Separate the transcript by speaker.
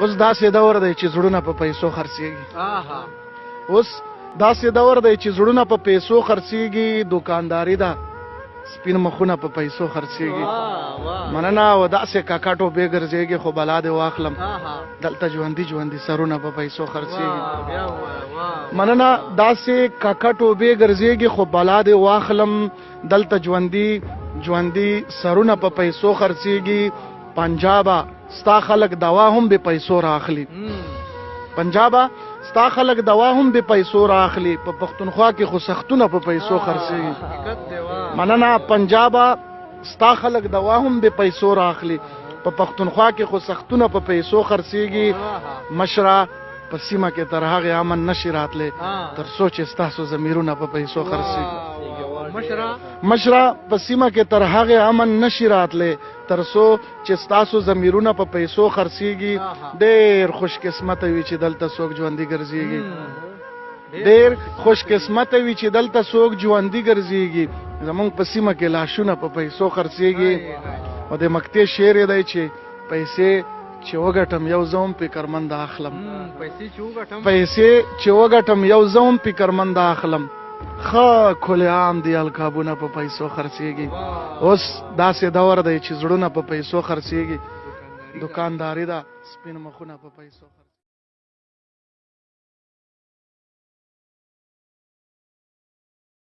Speaker 1: اوس داسې دور دی چې زړونه په پیسو خرڅېږي. اوس داسې دور دی چې زړونه په پیسو خرڅېږي، دوکانداري ده، سپین مخونه په پیسو خرڅېږي. مننه. او داسې کاکا ټوپې ګرځېږي، خو بلا دې واخلم، دلته ژوندي ژوندي سرونه په پیسو خرڅېږي. مننه. داسې کاکا ټوپې ګرځېږي، خو بلا دې واخلم، دلته ژوندي ژوندي سرونه په پیسو خرڅېږي. پنجابه ستا خلک دوا هم به پیسو راخلي، پنجابه ستا خلک دوا هم به پیسو راخلي، په پښتونخوا کې خو سختونه په پیسو خرڅېږي. مننه. پنجابه ستا خلک دوا هم به پیسو راخلي، په پښتونخوا کې خو سختونه په پیسو خرڅېږي. مشره په سیمه کې تر هغې امن نشي راتلی تر څو چې ستاسو ضمیرونه په پیسو خرڅېږي. مشره په سیمه کې تر هغې امن نشي راتلی تر څو چې ستاسو ضمیرونه په پیسو خرڅېږي. ډېر خوش قسمته وي چې دلته څوک ژوندي ګرځېږي، ډېر خوش قسمته وي چې دلته څوک ژوندي ګرځېږي، زمونږ په سیمه کې لاشونه په پیسو خرڅېږي. او د مکتې شعر یې دی چې پیسې چې وګټم یو زه هم فکرمند اخلم، پیسې چې وګټم یو زه هم فکرمند اخلم، ښه کلې عام دي الکابونه په پیسو خرڅېږي. اوس داسې دور دی چې زړونه په پیسو خرڅېږي، دوکانداري ده، سپین مخونه په پیسو خرڅېږي.